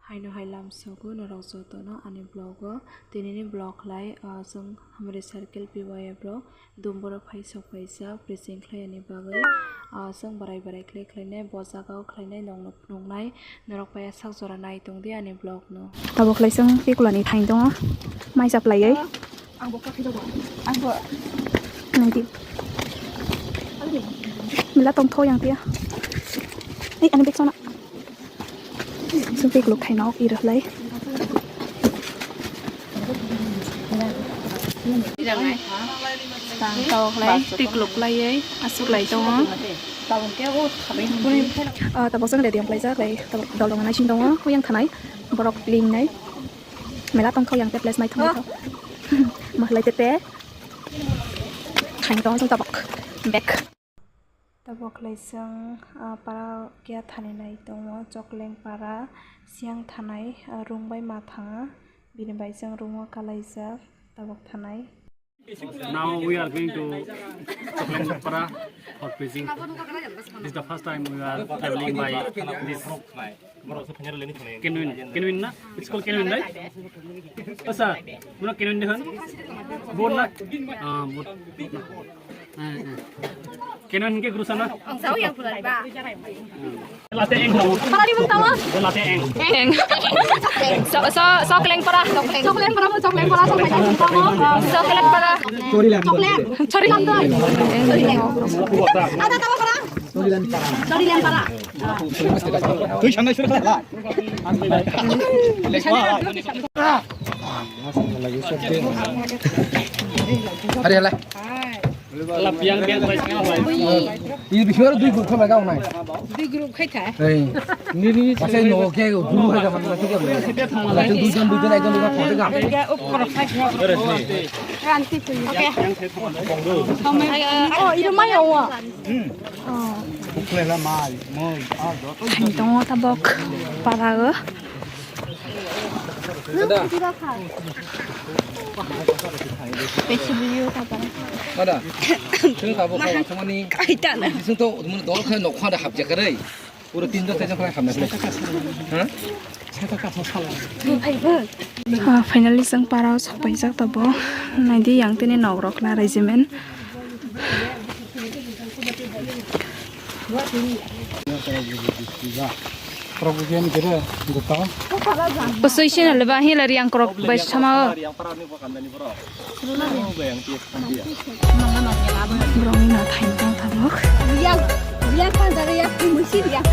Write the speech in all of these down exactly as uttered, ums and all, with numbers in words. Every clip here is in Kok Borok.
Haino hai lamsogo norok jotono ani vlog o. Tinini vlog lai, ah, chwng Hamari Circle P Y F rok Dumboro phai sok paijak preaching khlai ani bagwi. Ah, chwng barai barai khlai khlainai bo jaga o khlainai nokno phunuknai. Norok paiya sak jora nai tongdi ani vlog no. Tabuk lai chwng Pikulani thain tongo. Mai chaplaiwi. Ang bo kha philok ang bo. Naidi. Mela tongtho yang tia. Ei, ani bag sona. Supi kluk khaina ok iro lai. Tang tau lai, tik luk lai ei, asuk lai tongo. Ah, tabuk chwng ready wng lai jak lai, tabuk dol rok nai sing tongo, yang thanai, borok ling nai. Mela tongthok yang te place naithok naithok. Mahalai te te. Khain tong sung tabok. Back. Tabok lai sung, ah, para kya thani nai tongo, Chokleng para, siang thanai, ah, rung bai ma thanga, bini bai sung rungo kalaijak, tabok thanai. Now we are going to Chokleng para for preaching. This is the first time we are traveling by this Kenwin, Kenwin na? It's called Kenwin, right? O sir, muna Kenwin de hwn? Bor na? Ah, bor. Ah, ah. Kenwin ke guru sana? Ang sao yang pulai ba. Late eng tamo. Pala di mung tamo? Late eng. Eng. So, so, Chokleng para. Chokleng para mo, Chokleng para, Chokleng para mo. Chokleng para. Chori lang. Chori lang to. Ada tamo para. Chori lang para. Twi sanai sura khala. Hari hala. Lapiang biang bai sanga bai. Ini bisu baru dui group kau megang nai. Dui group khai kha. Hei. Ini ni pasai no ke guru hai kaman lagi kan. Lagi dui jam dui jam ekjam dui jam kau tegang. Ranti tu. Oke. Oh, ini mai awa. Bukle la mai, moi, ah, joto. Thain tongo tabok para o. Besi biyo ta para. Ada. Sini tabok kau semani. Kaita na. Sini tu mun dol khai nok khada hap jakarei. Pura tin jok, tin jok lai hamna. Ha? Ah, finally, chwng para o sok paijak tabok. Naidi, yang tini nok rok la regiment. Position le ba hila riang krok bai sama. Borokni no thain tong tabok. Riang, riang panjak riang twi musi riang.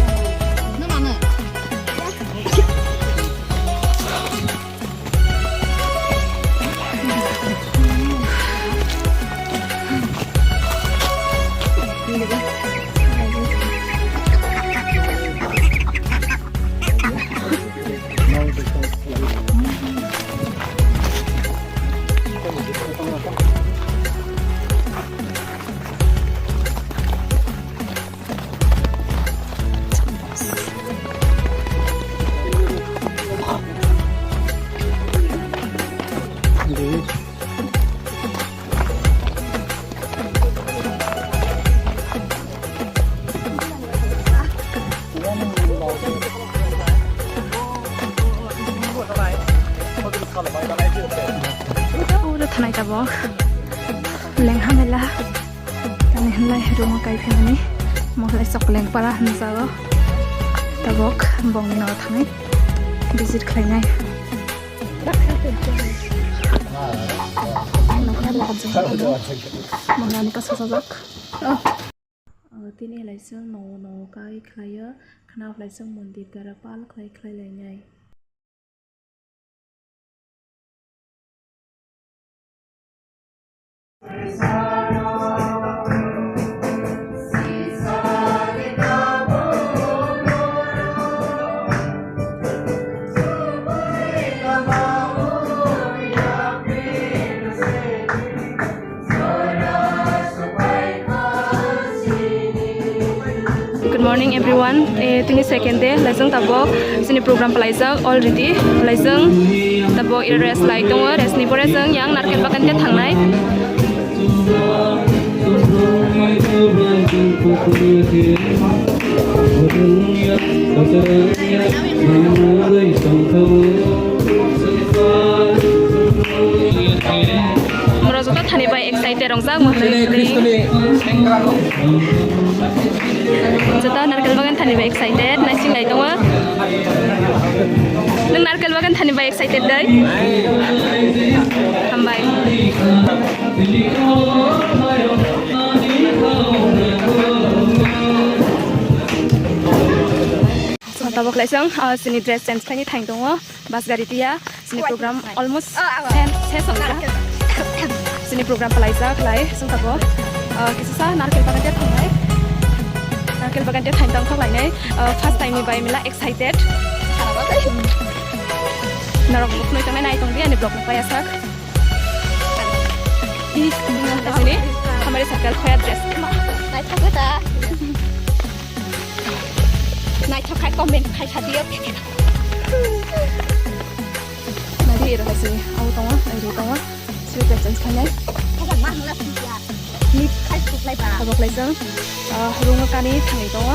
Uro thanai tabok lengha mela. Tani hinlai room o kai phaimani. Mo khlai Chokleng para hinjago. Tabok bongni no thangwi visit khlainai. Mohla ni kasajak. Tini hlai chwng nogo nogo kai khlaio. Khna hlai chwng mondir gara pal khlai khlai lainai. Good morning everyone. Eh, tini second day, laisung tabok chini program palaijak already. Laisung tabok ira rest lai tongo, rest ni pore jeng yang narkel bagan ke thangnai. Joto narkel bagan thani bai excited, naising nai tongo. Nwng narkel bagan thani bai excited dai? Hambai. So, tabok laisang, ah, chini dress change khaini thang tongo. Bus gari tiya, chini program almost ses, ses wngjak. Chini program palaijak lai, chwng tabok, ah, kisa sa narkel bagan te thangnai. Narkel bagan te thain tong thok lainai. Ah, first time ni bai mela excited. Norok bo khwnwi tongnai, nai tong di ani vlog no paiya sak. Ih, sini, khamari circle khoya dress. Naithok ta. Naithok khai comment khai sa diyo. Nari ero hai sini, au tongo, nari tongo. Sini dress change khainai. Kabar ma hla sini ya. Ni khai suklai ba. Tabok laisang. Ah, rungo kani thangwi tongo.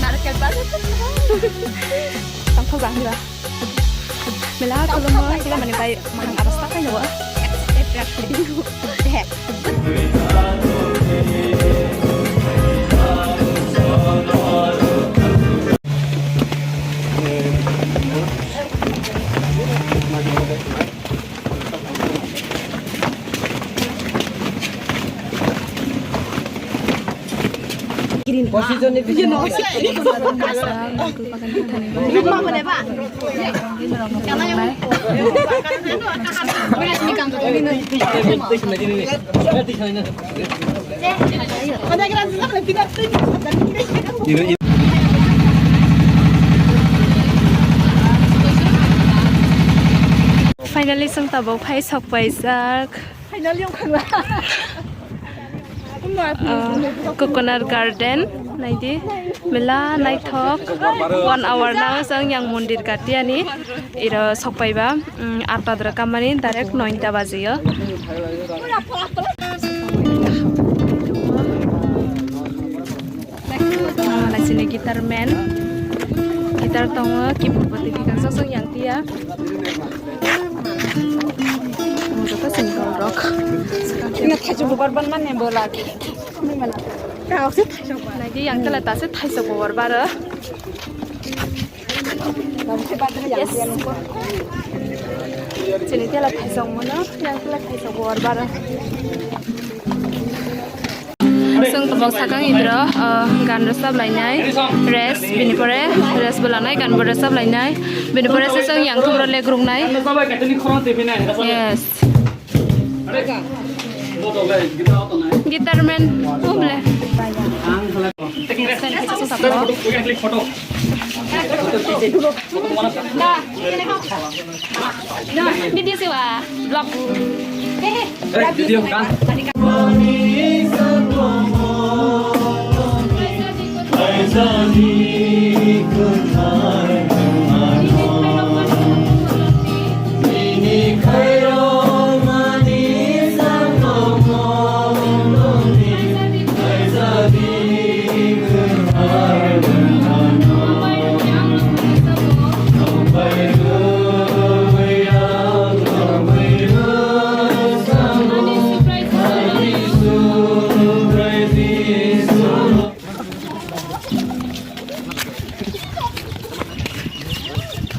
Narkel ba. Tangthok ba hwnba. Mela kolom mo, sila mani bai mahang abas takai no. Finally, chwng tabok phai sok paijak. Finally, wngkha. Ah, Coconut Garden, naidi, mela naithok, one hour nang chwng yang mondir gatiyani, iro sokpaiba, mm, atta dra kamani, direct noita bajiyo. Ah, naisini guitar man, guitar tongo, keyboard bo twi kha, chwng yang tiya. Joto single rok. Ina thaichuk bubar ban mane bo lagi. Nai mana? Kau se thaichuk bubar. Naidi yang tela ta se thaichuk bubar baro. Yes. Chini tela thaichuk mono, yang tela thaichuk bubar baro. Chwng tabok sakang idro, ah, gan rwchap lainai, rest, bini pore rest bo lanai, gan bo rwchap lainai, bini pore se chwng yang thumro leg ruknai. Yes. Guitar man, uble. Video sewa, vlog. Hehe. Hey, video kan.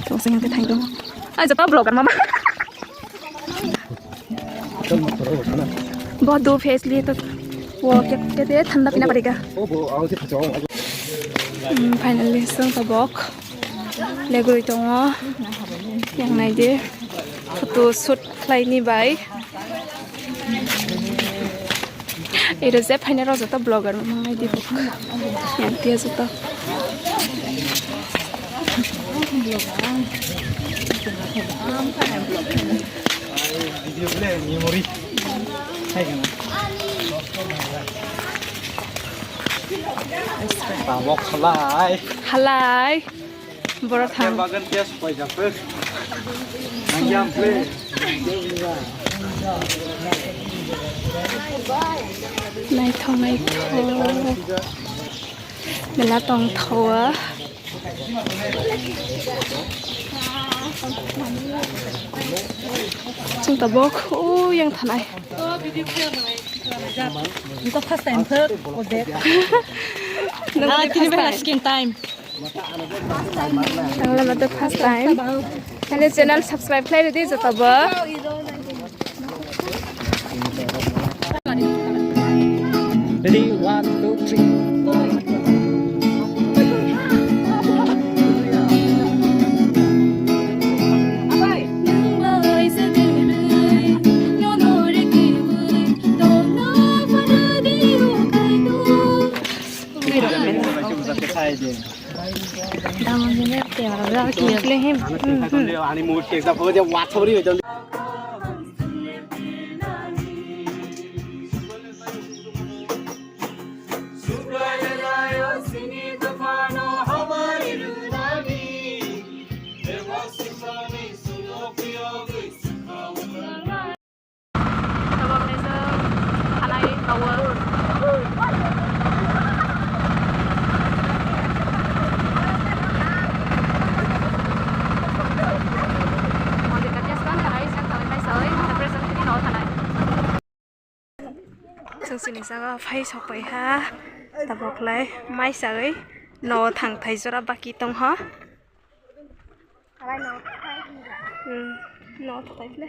Tong sing hati thang dong. Ai, japa vlogger mama. बहुत धूप है इसलिए तो वो क्या कहते हैं, ठंडा पीना पड़ेगा। Hmm, finally, chwng tabok legwi tongo. Yang naidi photo shoot khlaini bai. Iro je phaina rok joto vlogger mangnai di bok. Yang tia joto. Video le memory. Hai kana. Tabok halai. Halai. Borok thang. Bagan test paijak pe. Nangyam ple. Naithok, naithok. Mela tongthowa. Chwng tabok, o yang thanai. Nito first time khe, o de. Ah, tini bela second time. Ang lama to first time. Kali channel subscribe khlai rwdi joto bo. Ready, one, two, three. Ani murti ekta photo dia WhatsApp ri hoiton. Chwng chini jaga phai sokpai ha, tabuk lai mai sawi no thang thai jora baki tong ha. Hmm, no thai ple.